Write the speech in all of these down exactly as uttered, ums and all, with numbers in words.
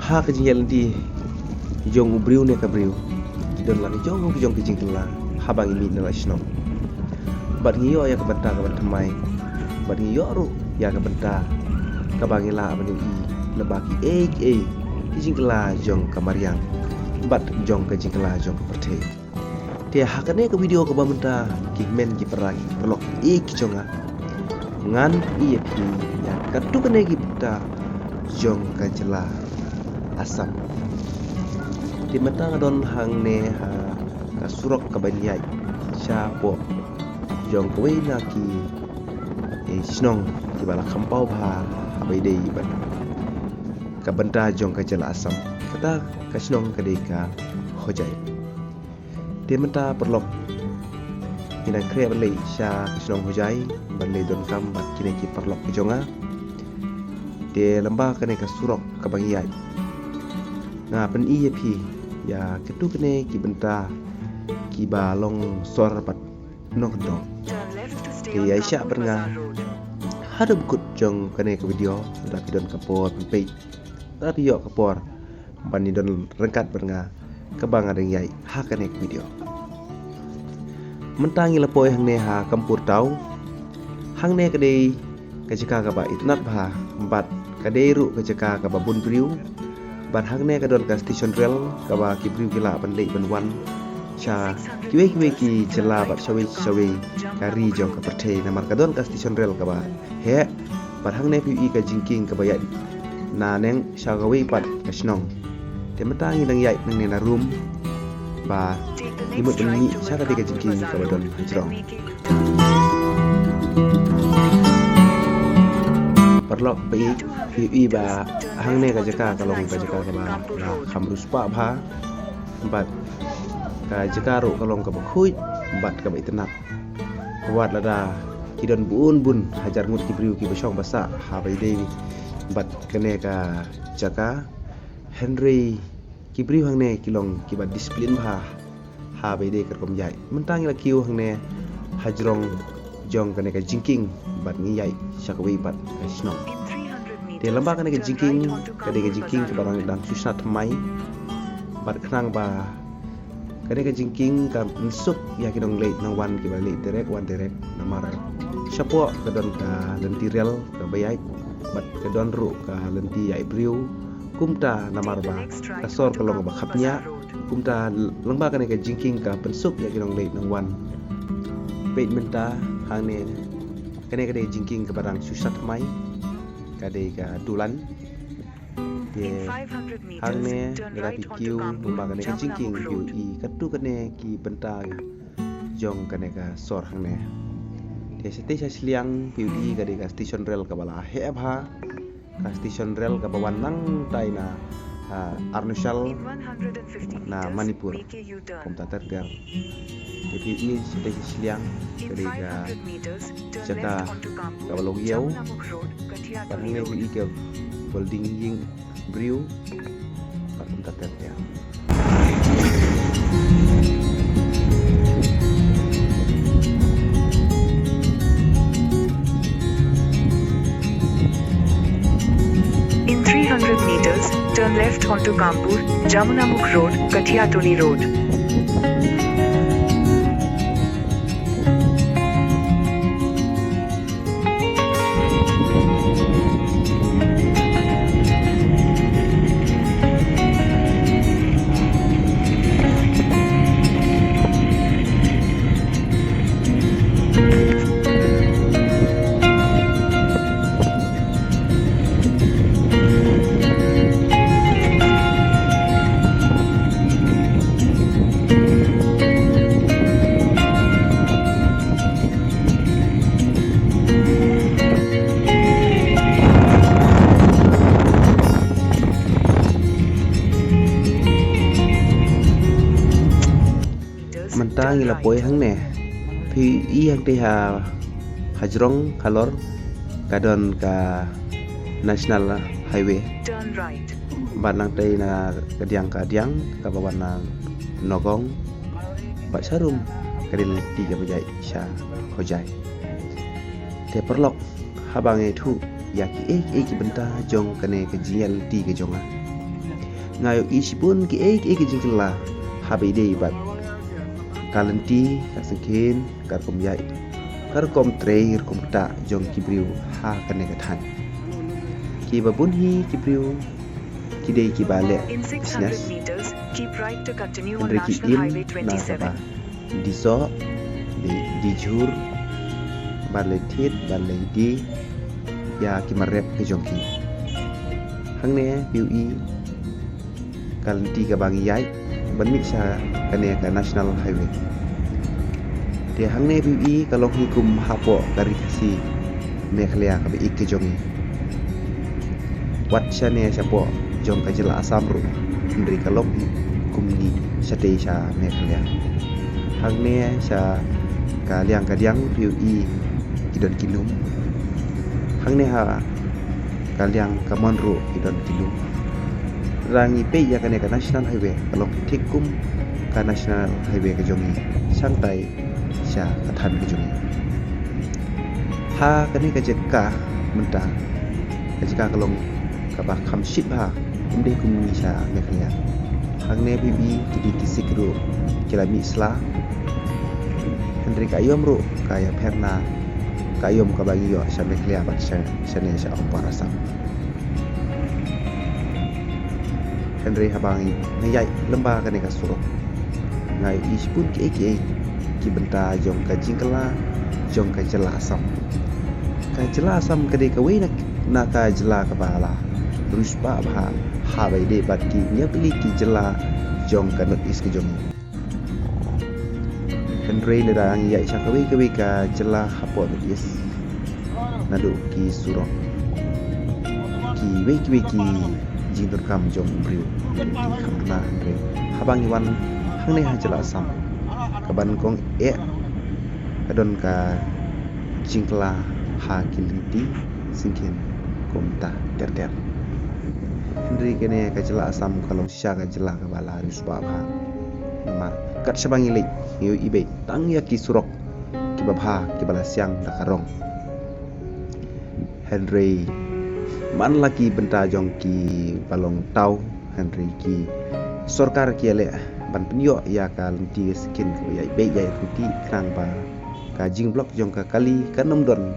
Ha ka jingïaid lynti jong u briew ne ka briew, ki don la ki jong ki jong ki jingkylla haba ngi mih na la shnong. Bad ngi ïoh ïa ka bynta kaba thymmai, bad ngi ïoh ruh ïa ka bynta kaba ngi lah ban ïohi lyngba kiei kiei ki jingkylla jong ka mariang bad jong ka jingkylla jong ka pyrthei. Te ha kane ka video kaba mynta, ki hynmen ki para ki paralok kiei ki jong nga, ngan pyni ïa phi ïa katto katne ki bynta jong ka jylla Assam. Te mynta nga don hangne ha ka surok kaban ïaid shapoh jong kawei na ki, eh, shnong kiba la kham paw bha haba ïadei bad ka bynta jong ka jylla Assam. Kata ka shnong ka dei ka Hojai. Te mynta paralok, ngi dang khreh ban leit sha ka shnong Hojai ban leit donkam bad kine ki paralok ki jong nga. Te lyngba kane ka surok kaba ngi ïaid, nga pyni ïa phi ïa katto katne ki bynta kiba long sor bad nongkyndong. Te ïaishah bad nga haduh ba kut jong kane ka video, lada phi don ka por ban peit, lada phi ïoh ka por ban ïadon ryngkat bad nga kaba nga dang ïaid ha kane ka video. Mynta ngi la poi hangne ha Kampur Taw. Hangne ka dei ka jaka kaba itynnad bha bad ka dei ruh ka jaka kaba bun briew. Bad hangne ka don ka station rel kaba ki briew ki lah ban leit ban wan sha kiwei kiwei ki jylla bad shawei shawei ka ri jong ka pyrthei, namar ka don ka station rel kaba heh. Bad hangne phi ïohi ka jingkieng kaba ïaid na neng sha kawei pat ka shnong. Te mynta ngi dang ïaid nangne na Rum, ba ngi mut ban mih sha kata ka jingkieng kaba don hajrong. Paralok, phi ïohi ba hangne ka jaka ka long ka jaka kaba la kham riewspah bha, bad ka jaka ruh ka long kaba khuid bad kaba itynnad. Wat lada ki don bun bun hajar ngut ki briew kiba shong ba sah haba ïadei bad kane ka jaka, hynrei ki briew hangne ki long kiba discipline bha haba ïadei ka rukom ïaid. Mynta ngi la kiew hangne hajrong jong kane ka jingkieng bad ngi ïaid sha kawei pat ka shnong. Te lyngba kane ka jingkieng, ka dei ka jingkieng kaba dang, dang shu shna thymmai. Bad khnang ba kane ka jingkieng kan pynsuk ïa ki nongleit nongwan kiba leit direct wan direct, namar shapoh ka don ka lynti rel kaba ïaid bad ka don ruh ka lynti ïaid briew. Kumta namar ba ka sor ka long kaba khapngiah, kumta lyngba kane ka jingkieng ka pynsuk ïa ki nongleit nongwan. Peit mynta hangne, kane ka dei ka jingkieng kaba dang shu shna thymmai, ka dei ka dulan. Te hangne lada phi kiew lyngba kane ka jingkieng, phi ïohi katto katne ki bynta jong kane ka sor hangne. Te shatei sha shiliang phi ïohi ka dei ka station rel kaba la heh bha, ka station rel kaba wan nangtai na, ah, Arunachal, na Manipur. Kumta ter ter. Te phi ïohi shatei sha shiliang ka dei ka jaka kaba long ïew. Bad hangne phi ïohi ka building ïing briew. Bad kumta ter ter. In three hundred meters, turn left onto Kampur, Jamunamukh Road, Kathiatuli Road. Mynta ngi la poi hangne. Phi ïohi hangtei ha, hajrong halor ka don ka National Highway. Turn right. Bad nangtei na kadiang kadiang kaba wan na Nagaon. Bad sharum ka dei lynti kaba ïaid sha Hojai. Te paralok, haba nga ïathuh ïa kiei kiei ki bynta jong kane ka jingïaid lynti ka jong nga, Nga ïohi shibun kiei kiei ki jingkylla haba ïadei bad ka lynti, ka syngkien, ka rukom ïaid, ka rukom trei, rukom ktah jong ki briew ha kane ka thaiñ. Kiba bun hi ki briew ki dei kiba leh In six hundred business, meters, keep right to continue on hynrei ki National im Highway na twenty-seven. Kaba die soh, die, die jhur, ban leit thied, ban leit die ïa ki mar rep ka jong ki. Hangne phi ïohi ka lynti kaba ngi ïaid ban mih sha kane ka National Highway. Te hangne phi ïohi ka long hi kum hapoh ka Ri Khasi Meghalaya kaba ïeit ka jong ngi. Wat shane shapoh jong ka jylla Assam ruh, hynrei ka long hi kum ngi shatei sha Meghalaya. Hangne sha ka liang ka diang phi ïohi ki don ki lum. Hangne ha ka liang ka mon ruh ki don ki lum. Lada ngi peit ïa kane ka National Highway, ka long thik kum ka National Highway ka jong ngi, shangtai sha ka thaiñ ka jong ngi. Ha kane ka jaka mynta, ka jaka ka long kaba kham shit bha, ym dei kum ngi sha Meghalaya. Hangne phi ïohi ki dei ki sick ruh ki la mih sla. Hynrei ka aïom ruh ka ïapher na ka aïom kaba ngi ïoh sha Meghalaya bad sha, shane sha Upper Assam. Hynrei haba ngi ïaid lyngba kane ka surok, nga ïohi shibun kiei kiei ki bynta jong ka jingkylla jong ka jylla Assam. Ka jylla Assam ka dei kawei na, na ka jylla kaba la riewspah bha haba ïadei bad ki hynñiewphew tylli ki jylla jong ka North East ka jong ngi. Hynrei lada ngi ïaid sha kawei kawei ka jylla hapoh North East, naduh ki surok, kiwei kiwei ki jingdonkam jong u briew ki kham duna, hynrei haba ngi wan hangne ha jylla Assam, kaba nyngkong eh ka don ka jingkylla ha ki lynti syngkien kumta ter ter. Hynrei kane ka jylla Assam ka long shisha ka jylla kaba la riewspah bha. Namar kat shaba ngi leit, ngi ïohi beit tang ïa ki surok kiba bha, kiba la siang da ka rong. Hynrei man la ki bynta jong kiba long taw, hynrei ki sorkar ki ïaleh ban pynïoh ïa ka lynti ka syngkien kaba ïaid beit ïaid ryntih, khnang ba ka jingblok jong ka kali kan ym don,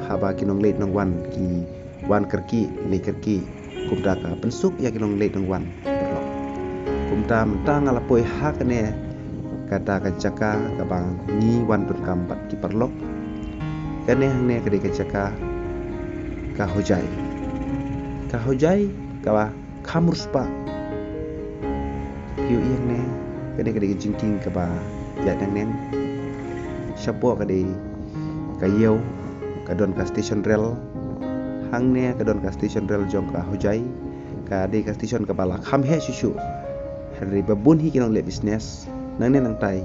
haba ki nongleit nongwan ki wan kyrkieh leit kyrkieh, kumta ka pynsuk ïa ki nongleit nongwan paralok. Kumta mynta nga la poi ha kane kata ka jaka kaba ngi wan donkam bad ki paralok. Kane hangne ka dei ka jaka ka Hojai. Ka Hojai kaba kham riewspah. Phi ïohi hangne, kane ka dei ka jingkieng kaba ïaid nangne. Shapoh ka dei ka ïew, ka don ka station rel. Hangne ka don ka station rel jong ka Hojai. Ka dei ka station kaba la kham heh shuh shuh. Hynrei ba bun hi ki nongleh business nangne nangtai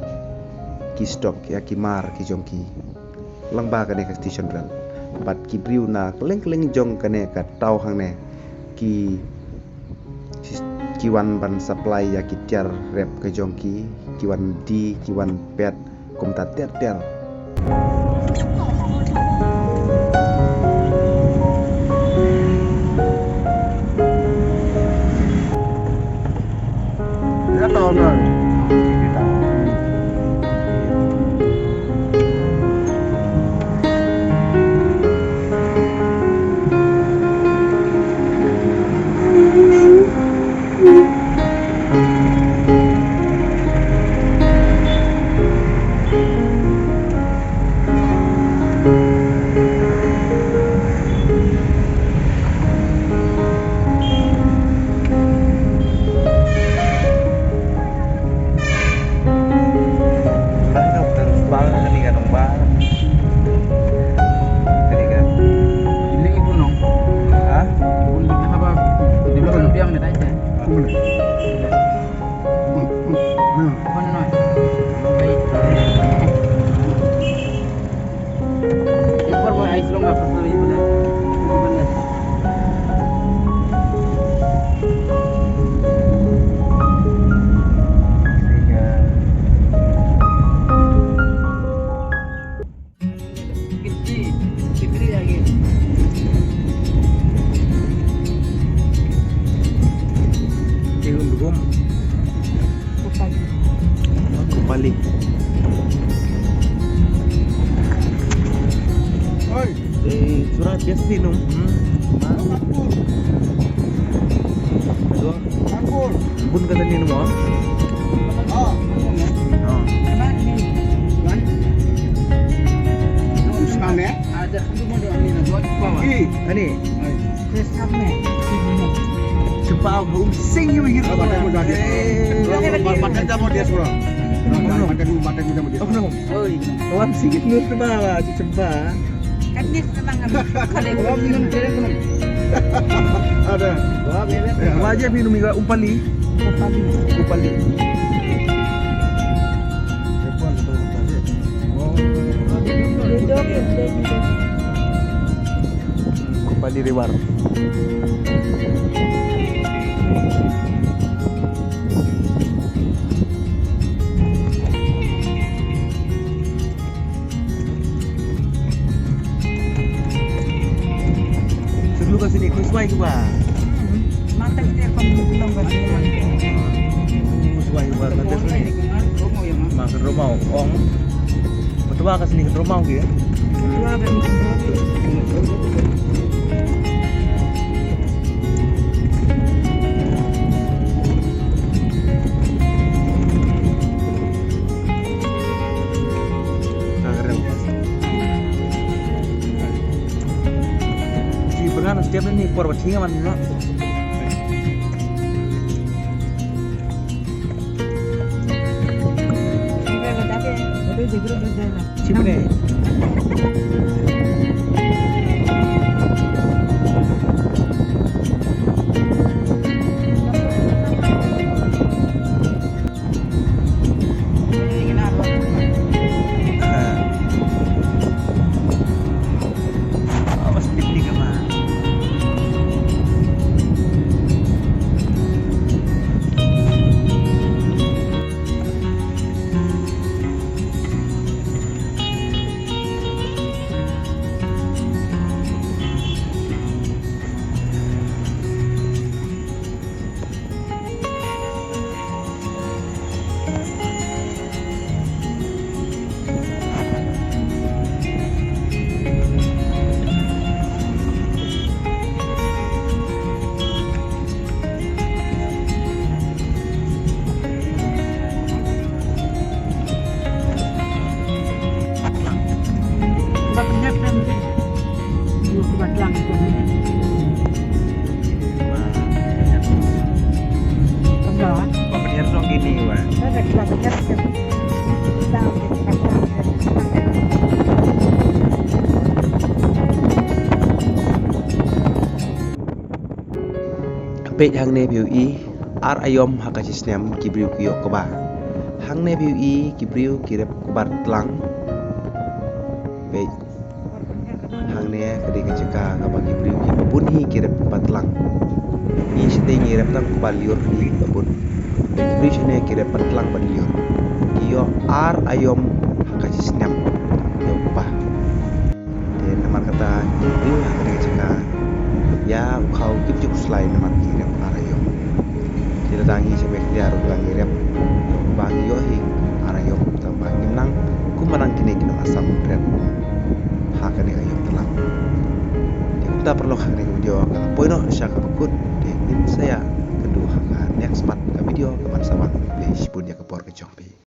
ki stock ïa ki mar ki jong ki lyngba kane ka station rel. Bad ki briew na kylleng kylleng jong kane ka taw hangne ki, ki wan ban supply ïa ki tiar rep ka jong ki, ki wan die, ki wan pet, kumta ter ter. Num. Hmm. Aduh. Bun kata ni num, ah. Ah. Ani. Chempah hum sing yu yu. Batak muda dia. Batak muda dia. Batak muda dia. Oi. Wan sing nur tu ba chempah. Kan ni senang kan. Kalau minum kira minum. Ada. Wajib minum juga umpali. Umpali. Umpali. Umpali river. Sulu ka sini, khuslai ka ba. Mata kita pun belum kasih. Khuslai ka ba, kata sini. Ma ka rumah ong. Betul ka sini ka rumah ke? Betul ka sini. Ji pernah setiap ni por batinga man na. Chimney. Peit hangne phi ïohi ar aïom ha ka shi snem ki briew ki ïoh kba. Hangne phi ïohi ki briew ki rep kba tlang. Peit hangne ka dei ka jaka kaba ki briew kiba bun hi ki rep kba tlang. Ngi shatei ngi rep tang kba lyiur hi ba bun. Ki briew shane ki rep kba tlang bad lyiur. Ki ïoh ar aïom ha ka shi snem ïoh kba. Te namar kata ki briew ha kane ka jaka ïa u khaw kim ju khuslai namar ki rep ar aïom. Te lada ngi sha Meghalaya ruh ba ngi rep ba ngi ïoh hi ar aïom, tang ba ngim nang kumba nang kine ki nong Assam rep ha kane ka aïom tlang. Te kumta paralok ha kane ka video nga la poi noh sha kaba kut, te ngin sa ïakynduh ha ka next part ka video kaban sa wan. Khublei shibun ïa ka por ka jong phi.